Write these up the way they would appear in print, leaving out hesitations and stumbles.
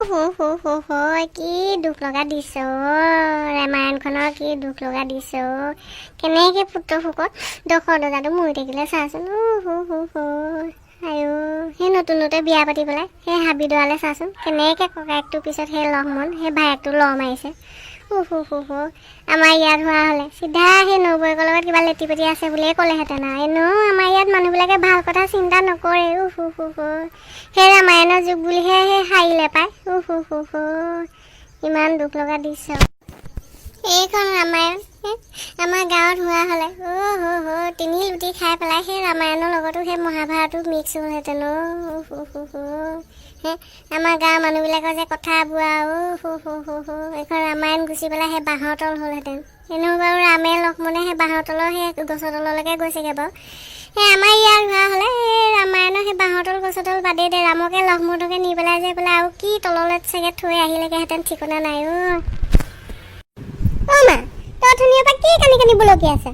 হো হো হো হো, কি দুখ লগা দৃশ্য অ'। ৰামায়ণখনৰ কি দুখ লগা দৃশ্য অ'। কেনেকে পুত্ৰ শোকত দশৰথ ৰজাটো মৰি থাকিলে চাচোন। উ হু হু হু, আইঅ, সেই নতুনতে বিয়া পাতি পেলাই সেই হাবিডৰালে চাচোন কেনেকে ককায়েকটোৰ পিছত সেই লক্ষ্মণ, সেই ভায়েকটো লৰ মাৰিছে। উ হু হু হু, আমাৰ ইয়াত হোৱা হ'লে চিধা সেই নবৌয়েকৰ লগত কিবা লেটি পেটি আছে বুলিয়ে ক'লেহেঁতেন আৰু। এনেও আমাৰ ইয়াত মানুহবিলাকে ভাল কথা চিন্তা নকৰে। উ হু হু হু, সেই ৰামায়ণৰ যুগ বুলিহে সেই সাৰিলে পায়। উ হু হু হু, ইমান দুখ লগা দৃশ্য। এইখন ৰামায়ণ হে, আমাৰ গাঁৱত হোৱা হ'লে অ' হ হ, তিনি লুটি খাই পেলাই সেই ৰামায়ণৰ লগতো সেই মহাভাৰতো মিক্স হ'লহেঁতেন। অ' হু হু হু হে, আমাৰ গাঁৱৰ মানুহবিলাকৰ যে কথাবোৰ আৰু, অ' হু হু হু হু, এইখন ৰামায়ণ গুচি পেলাই সেই বাঁহৰ তল হ'লহেঁতেন। এনেও বাৰু ৰামে লক্ষ্মণে সেই বাঁহৰ তলৰ সেই গছৰ তললৈকে গৈছেগৈ বাৰু। সেই আমাৰ ইয়াত হোৱা হ'লে এই ৰামায়ণৰ সেই বাঁহৰ তল গছৰ তল বাদেই দে, ৰামকে লক্ষ্মণকে নি পেলাই যে পেলাই আৰু কি তললৈ চাগে থৈ আহিলেগেহেঁতেন ঠিকনা নাই। অ' অ' মা, তই অথনিৰ পৰা কি কান্দি কান্দি বলকি আছে?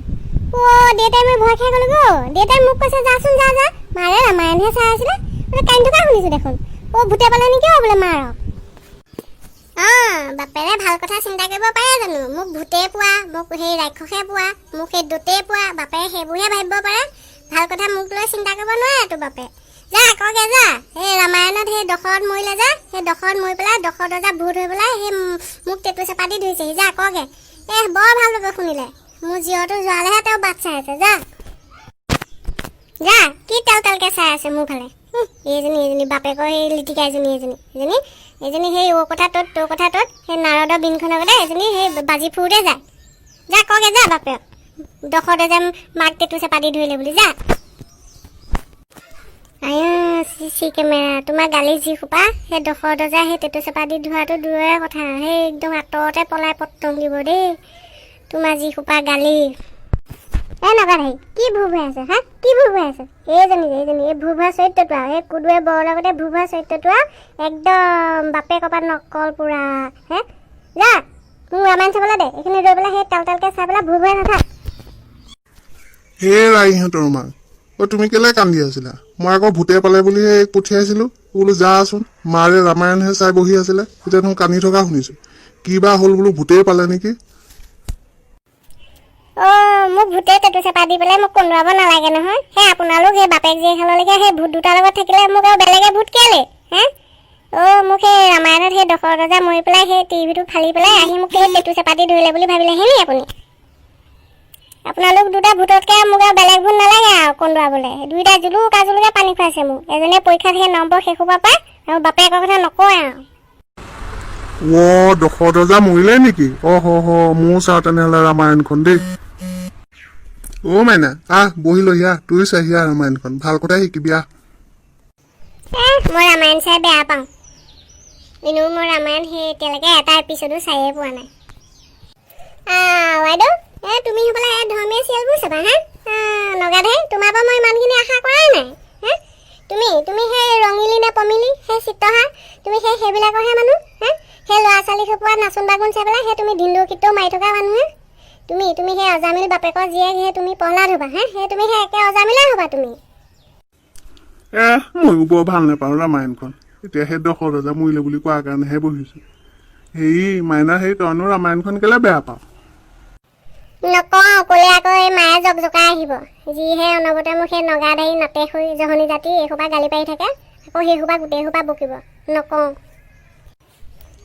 অ' দেউতাই, মই ভয় খাই গ'লো গৈ। দেউতাই মোক কৈছে, যাচোন যা যা, মাৰে ৰামায়ণহে চাই আছিলে বোলে, কান্দি থকা শুনিছোঁ দেখোন। অ' ভূতে পালে নেকি অ' বোলে মাৰক। অঁ, বাপেৰে ভাল কথা চিন্তা কৰিব পাৰে জানো? মোক ভূতে পোৱা, মোক সেই ৰাক্ষসে পোৱা, মোক সেই দূতে পোৱা, বাপেৰে সেইবোৰহে ভাবিব পাৰে। ভাল কথা মোক লৈ চিন্তা কৰিব নোৱাৰে তোৰ বাপে। যা কগে যা, সেই ৰামায়ণত সেই দশৰথ মৰিলে যা, সেই দশৰথ মৰি পেলাই দশৰথ ৰজা ভূত হৈ পেলাই সেই মোক টেটু চেপা দি ধৰিছেহি, যা কগে। এ বৰ ভাল পাব শুনিলে। মোৰ জীয়ৰটো যোৱালেহে তেওঁ বাট চাই আছে। যা যা, কি তেল তেলকে চাই আছে মোৰ ফালে? এইজনী এইজনী বাপেকৰ সেই লিটিকা এজনী, এজনী এজনী এজনী সেই অ' কথা ত'ত তোৰ কথা ত'ত সেই নাৰদৰ বিনখনৰ আগতে এজনী সেই বাজি ফুৰোতে যায়। যা কগে যা বাপেক, দশৰথে যে মাক টেটু চেপা দি ধৰিলে বুলি, যা। আই চি চি কেমেৰা, তোমাৰ গালি যি সোপা, সেই দশৰথ ৰজাই সেই টেটু চেপা দি ধোৱাটো দূৰৰে কথা, সেই একদম আঁতৰতে পলাই পতং দিব দেই, তোমাৰ যি সোপা গালি। এ নগাধাৰী, কি ভূ ভূৱাই আছে হা? কি ভূ ভূৱাই আছে? এইজনী যে এইজনী এই ভূ ভূৱা চৰিত্ৰটো আৰু সেই কুদুৱে বৰৰ লগতে ভূ ভূৱা চৰিত্ৰটো আৰু একদম বাপেকৰ পৰা নকল পুৰা হে। যা, মোক ৰামায়ণ চাবলৈ দে। এইখিনি ৰৈ পেলাই সেই তেল তেলকে চাই পেলাই ভূ ভূৱাই নাথাক। হেৰা ইহঁতৰ মাক অ', তুমি কেলে কান্দি আছিলা? মই আকৌ ভূতে পালে বুলিহে এইক পঠিয়াইছিলো, বোলো যাচোন, মাৰে ৰামায়ণহে চাই বহি আছিলে, এতিয়া দেখোন কান্দি থকা শুনিছো। কি বা হ'ল বোলো, ভূতেই পালে নেকি? অ' মোক ভূতে টেটু চেপা দি পেলাই মোক কন্দুৱাব নালাগে নহয়। সেই আপোনালোক সেই বাপেক জীয়েকহাললৈকে সেই ভূত দুটাৰ লগত থাকিলে মোক আৰু বেলেগে ভূত কেলে হে? অ' মোক সেই ৰামায়ণত সেই দশৰথ ৰজা মৰি পেলাই সেই টিভিটো ফালি পেলাই আহি মোক সেই টেটু চেপা দি ধৰিলে বুলি ভাবিলেহে নি আপুনি? আপোনালোক দুটা ভূততকৈ মোক আৰু বেলেগ ভূত নালাগে আৰু কন্দুৱাবলৈ। দুইটা জুলুকা জুলুকা পানী খুৱাইছে মোক। এজনীয়ে পৰীক্ষাত সেই নম্বৰ শেষ হোৱাৰ পৰা আৰু বাপেকৰ কথা নকয় আৰু। অ' দশৰথ ৰজা মৰিলে নেকি? অ' হ হ, ময়ো চাওঁ তেনেহ'লে ৰামায়ণখন দেই। অ' মাইনা, আহ বহি লৈ আহ, তইও চাহি আহ ৰামায়ণখন, ভাল কথাই শিকিবি, আহ। এ মই ৰামায়ণ চাই বেয়া পাওঁ। এনেও মই ৰামায়ণ সেই এতিয়ালৈকে এটা এপিছডো চায়ে পোৱা নাই। বাইদেউ, এ তুমি হ'বলা এই ধৰ্মীয় চিৰিয়েলবোৰ চাবা হা? নগাধাৰী, তোমাৰ পৰা মই ইমানখিনি আশা কৰাই নাই হে। তুমি তুমি সেই ৰঙিলী নে পমিলি, সেই চিত্ৰহাৰ, তুমি সেই সেইবিলাকৰহে মানুহ হে। সেই ল'ৰা ছোৱালী সোপা নাচোন বাগুন চাই পেলাই সেই তুমি ধিন্দু কীৰ্তও মাৰি থকা মানুহে। তুমি তুমি সেই অজামিল বাপেকৰ জীয়েক, সেই তুমি প্ৰহ্লাদ হ'বা হে। সেই তুমি সেই একে অজামিলে হ'বা তুমি। এ ময়ো বৰ ভাল নাপাওঁ ৰামায়ণখন। এতিয়া সেই দশৰথ ৰজা মৰিলে বুলি কোৱাৰ কাৰণেহে বহিছোঁ। হেৰি মাইনা, সেই তইনো ৰামায়ণখন কেলে বেয়া পাওঁ? নকওঁ, ক'লে আকৌ এই মায়ে জক জকাই আহিব। যিহে অনবৰতে মোক সেই নগাধাৰী নাটেসুই জহনী জাতি এইসোপা গালি পাৰি থাকে, আকৌ সেইসোপা গোটেই সোপা বকিব। নকওঁ।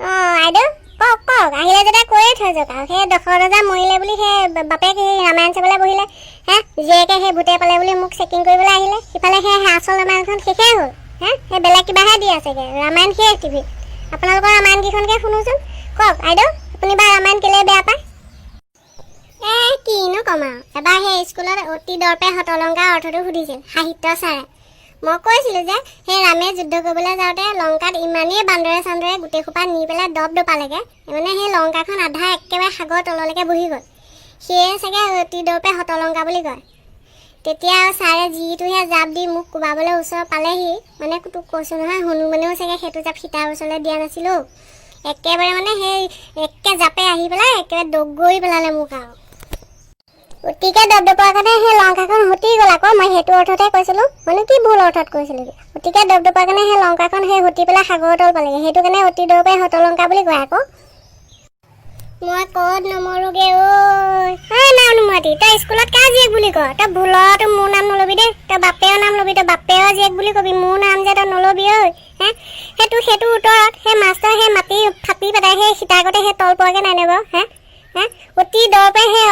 অঁ আইদেউ, কওক কওক, আহিলে যেতিয়া কৈয়ে থৈ যাওক আৰু। সেই দশৰথ ৰজা মৰিলে বুলি সেই বাপেক সেই ৰামায়ণ চাবলৈ বহিলে হে, জীয়েকে সেই ভূতে পালে বুলি মোক চেকিং কৰিবলৈ আহিলে। সিফালে সেই আচল ৰামায়ণখন শেষেই হ'ল হে, সেই বেলেগ কিবাহে দি আছেগৈ। ৰামায়ণ শেষ টিভিত। আপোনালোকৰ ৰামায়ণকেইখনকে শুনোচোন। কওক আইদেউ, আপুনি বা ৰামায়ণ কেলৈ বেয়া পায়? এ কিনো ক'ম আৰু, এবাৰ সেই স্কুলত অতি দৰ্পে হতলংকাৰ অৰ্থটো সুধিছিল সাহিত্য ছাৰে। মই কৈছিলোঁ যে সেই ৰামে যুদ্ধ কৰিবলৈ যাওঁতে লংকাত ইমানেই বান্দৰে চান্দৰে গোটেই সোপা নি পেলাই দপ দপালেগে, মানে সেই লংকাখন আধা একেবাৰে সাগৰ তললৈকে বহি গ'ল, সেয়ে চাগে অতি দৰ্পে হতলংকা বুলি কয়। তেতিয়া আৰু ছাৰে যিটোহে জাপ দি মোক কোবাবলৈ ওচৰ পালেহি, মানে তোক কৈছোঁ নহয়, হনুমানেও চাগে সেইটো জাপ সীতাৰ ওচৰলৈ দিয়া নাছিলো। একেবাৰে মানে সেই একে জাপে আহি পেলাই একেবাৰে দগৰি পেলালে মোক আৰু। অতিকে দপদপোৱাৰ কাৰণে সেই লংকাখন হুটি গ'ল আকৌ। মই সেইটো অৰ্থতে কৈছিলোঁ, মইনো কি ভুল অৰ্থত কৈছিলোঁ? অতিকে দপদপোৱাৰ কাৰণে সেই লংকাখন সেই হুটি পেলাই সাগৰৰ তল পালেগৈ। সেইটো কাৰণে অতি দৰপে হত লংকা বুলি কয় আকৌ। মই ক'ত নমৰোগে ঐ? ঐ নাও নুমুৱাতি, তই স্কুলত কাৰ জীয়েক বুলি ক? তই ভুলতো মোৰ নাম নলবি দেই। তই বাপেৰৰ নাম ল'বি, তই বাপেৰৰ জীয়েক বুলি কবি, মোৰ নাম যে তই নলবি ঐ। হে, সেইটো সেইটো উত্তৰত সেই মাষ্টৰ সেই মাটি ফাটি পেলাই সেই সীতাকতে সেই তল পোৱাগে নাই নে বাৰু? হে হে, অতি দৰপে সেই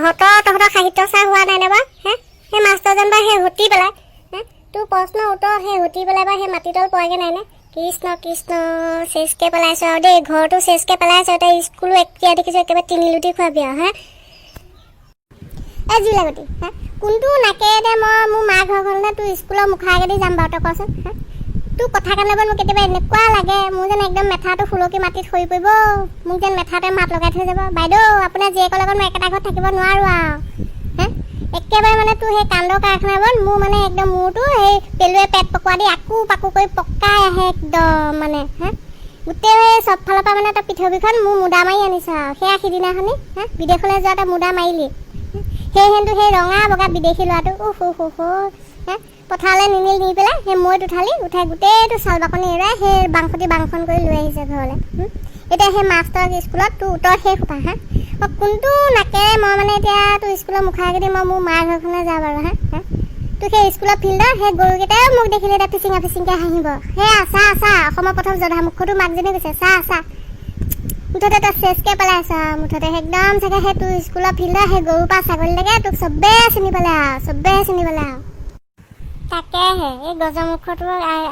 হত তহঁতৰ সাহিত্য চাহ হোৱা নাই নে বাৰু? হে, সেই মাষ্টৰজন বা সেই হুটি পেলাই, হে, তোৰ প্ৰশ্ন উত্তৰত সেই হুটি পেলাই বা সেই মাটি তল পোৱাগে নাই নে? কৃষ্ণ কৃষ্ণ, চেচকে পেলাইছ আৰু দেই। ঘৰটো চেচকে পেলাইছ, তই স্কুলো এতিয়া দেখিছো একেবাৰে তিনিলুটি খোৱাবি আৰু। হে, এ জুইলাগতি, হে, কোনটো নাকেৰে মই মোৰ মা ঘৰখনলৈ তোৰ স্কুলৰ মুখৰ আগেদি যাম বাৰু, তই কচোন? হে, তোৰ কথা কাণত মোক কেতিয়াবা এনেকুৱা লাগে, মোৰ যেন একদম মেথাটো সুলকি মাটিত সৰি পৰিব, মোক যেন মেথাটোৱে মাত লগাই থৈ যাব, বাইদেউ, আপোনাৰ জীয়েকৰ লগত মই একেটা ঘৰত থাকিব নোৱাৰোঁ আৰু। হে, একেবাৰে মানে তোৰ সেই কাণ্ড কাৰখানাবোৰ মোৰ মানে একদম মূৰটো সেই পেলুৱে পেট পকোৱা দি আকো পাকো কৰি পকাই আহে একদম মানে। হে, গোটেই চব ফালৰ পৰা মানে তই পৃথিৱীখন মোৰ মুদা মাৰি আনিছ আৰু। সেয়া সিদিনাখনি, হে, বিদেশলৈ যোৱা তই মুদা মাৰিলি সেই হেনটো সেই ৰঙা বগা বিদেশী ল'ৰাটো। উফ উফ উফ, হে, পথাৰলৈ নিনিল, নি পেলাই সেই মৈত উঠালি, উঠাই গোটেইটো ছাল বাকলি এৰুৱাই সেই বাংসতি বাংখন কৰি লৈ আহিছে ঘৰলৈ। এতিয়া সেই মাষ্টৰ স্কুলত তোৰ উত্তৰ শেষ সোপা। হা, মই কোনটো নাকেৰে মই মানে এতিয়া তোৰ স্কুলৰ মুখৰ আগেদি মই মোৰ মাৰ ঘৰখনলৈ যাওঁ বাৰু? হা হা, তোৰ সেই স্কুলৰ ফিল্ডৰ সেই গৰুকেইটাইও মোক দেখিলে এতিয়া ফিচিঙা ফিচিংকৈ হাঁহিব। সেয়া চা চা, অসমৰ প্ৰথম জধামুখতো মাকজনী কৈছে, চা চা। মুঠতে তই চেচকে পেলাইছ আৰু। মুঠতে একদম চাগে সেই তোৰ স্কুলৰ ফিল্ডৰ সেই গৰুৰ পৰা ছাগলীলৈকে তোক চবেই চিনি পালে আৰু, চবেই চিনি পালে আৰু। তাকেহে, এই গজমুখটো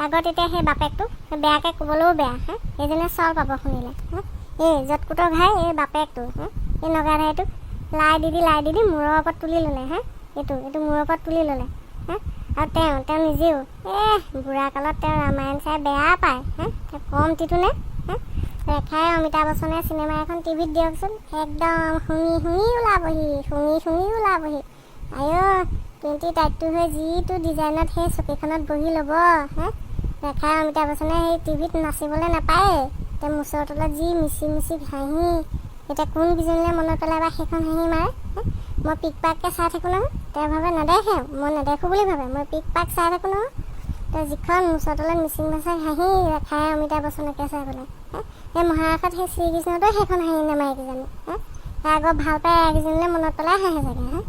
আগত এতিয়া সেই বাপেকটো বেয়াকে ক'বলৈও বেয়া। হা, সেইজনে চল পাব শুনিলে। হা, এই য'ত ঘাই এই বাপেকটো, হা, এই নগাধাইটোক লাই দি দি লাই দি দি মূৰৰ ওপৰত তুলি ল'লে। হা, এইটো এইটো মূৰৰ ওপৰত তুলি ল'লে। হা, আৰু তেওঁ তেওঁ নিজেও বুঢ়া কালত তেওঁ ৰামায়ণ চাই বেয়া পায়। হা, তেওঁ কম তিটোনে? হা, ৰেখাই অমিতাভ বচ্চনে চিনেমা এখন টিভিত দিয়কচোন, একদম শুঙি শুঙি ওলাবহি, শুঙি শুঙি ওলাবহি। আইঅ, 20 টাইটটো হৈ যিটো ডিজাইনত সেই চকীখনত বহি ল'ব। হে, ৰেখাই অমিতাভ বচ্চনে সেই টিভিত নাচিবলৈ নাপায়ে। এতিয়া মোচৰ তলত যি মিচি মিচি হাঁহি, এতিয়া কোনকেইজনীলৈ মনত পেলাই বা সেইখন হাঁহি মাৰে? হে, মই পিক পাককৈ চাই থাকোঁ নহয়, তেওঁ ভাবে নেদেখে, মই নেদেখোঁ বুলি ভাবে। মই পিক পাক চাই থাকোঁ নহয়। তেওঁ যিখন মোচৰ তলত মিচিং মাচাং হাঁহি ৰেখাই অমিতাভ বচ্চনকে চাই পেলাই, হে, সেই মহাৰাসত সেই শ্ৰীকৃষ্ণটোৱে সেইখন হাঁহি নামাৰে কিজানি। হে, সেই আগৰ ভাল পাই এইকেইজনীলৈ মনত পেলাই হাঁহে চাগে। হে,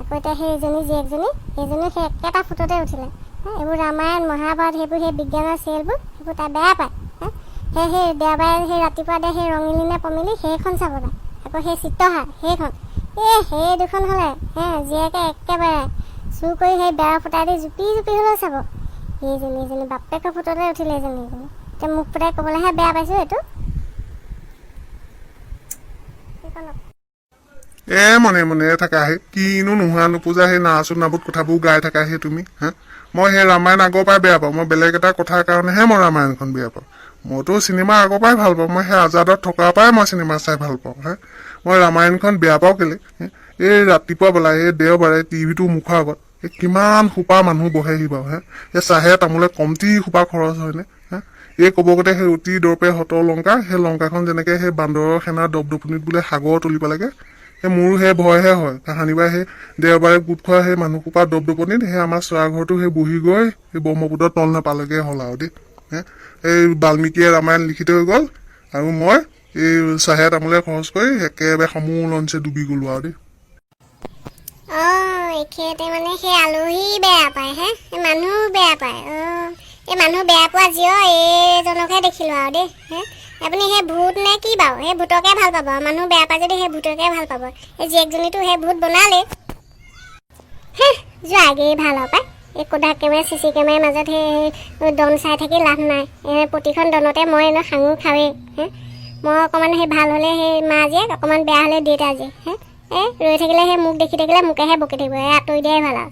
আকৌ এতিয়া সেইজনী জীয়েকজনী, সেইজনী সেই একেটা ফুটতে উঠিলে। হে, এইবোৰ ৰামায়ণ মহাভাৰত সেইবোৰ সেই বিজ্ঞানৰ চিৰিয়েলবোৰ সেইবোৰ তাই বেয়া পায়। হে, সেই সেই দেওবাৰে সেই ৰাতিপুৱা দে সেই ৰঙিলী নে পমিলি সেইখন চাব তাই, আকৌ সেই চিত্ৰহাৰ সেইখন। এই সেই দুখন হ'লে হে জীয়েকে একেবাৰে চুৰ কৰি সেই বেৰ ফুটাই দি জুপি জুপি হ'লেও চাব। এইজনী এইজনী বাপেকৰ ফুটতে উঠিলে এইজনী এইজনী। এতিয়া মুখ ফুটাই ক'বলৈহে বেয়া পাইছোঁ এইটো। সেইকণক। এ মনে মনে থাকা হে, কিনো নোহোৱা নোপোজা সেই নাচো নাবুত কথাবোৰ গাই থাকা হে তুমি। হা, মই সেই ৰামায়ণ আগৰ পৰাই বেয়া পাওঁ। মই বেলেগ এটা কথাৰ কাৰণেহে মই ৰামায়ণখন বেয়া পাওঁ। মইতো চিনেমা আগৰ পৰাই ভাল পাওঁ। মই সেই আজাদত থকাৰ পৰাই মই চিনেমা চাই ভাল পাওঁ। হা, মই ৰামায়ণখন বেয়া পাওঁ কেলে? হে, এই ৰাতিপুৱা বেলা এই দেওবাৰে টিভিটো মুখৰ আগত এই কিমান সোপা মানুহ বহেহি বাৰু। হে, এই চাহে তামোলে কমটি সোপা খৰচ হয়নে? হা, এই ক'ব গ'লে সেই অতি দৰপে হত লংকা, সেই লংকাখন যেনেকে সেই বান্দৰৰ সেনাৰ দপদপনিত বোলে সাগৰ তুলিব লাগে, সেই মোৰো সেই ভয়হে হয়। কাহানিবা সেই দেওবাৰে গোট খোৱা সেই মানুহসোপা দপদপনিত সেই আমাৰ চৰা ঘৰটো সেই বহি গৈ সেই ব্ৰহ্মপুত্ৰৰ তল নাপালেগৈ হ'ল আৰু দেই। হে, এই বাল্মীকিয়ে ৰামায়ণ লিখি থৈ গ'ল আৰু মই এই চাহে তামোলে খৰচ কৰি একেবাৰে সমূলঞ্চে ডুবি গ'লো আৰু দেই। অঁ, এখেতে মানে সেই আলহী বেয়া পায়, হে, সেই মানুহ বেয়া পায়। অঁ, এই মানুহ বেয়া পোৱা জীৱ এইজনকহে দেখিলোঁ আৰু দেই। হে, আপুনি সেই ভূত নে কি বাৰু? সেই ভূতকে ভাল পাব। মানুহ বেয়া পায় যদি সেই ভূতকে ভাল পাব। এই জীয়েকজনীতো সেই ভূত বনালেই। হে, যোৱাগেই ভাল আৰু পাই। এই কোডাক কেমেৰা, চি চি কেমেৰাৰ মাজত সেই দন চাই থাকি লাভ নাই। এই প্ৰতিখন দনতে মই এনেও সাঙুৰ খাৱেই। হে, মই অকণমান সেই ভাল হ'লে সেই মা জীয়েক, অকণমান বেয়া হ'লে দেউতা জীয়েক। হে, এই ৰৈ থাকিলে সেই মোক দেখি থাকিলে মোকেহে বকি থাকিব। এই আঁতৰি দিয়াই ভাল আৰু।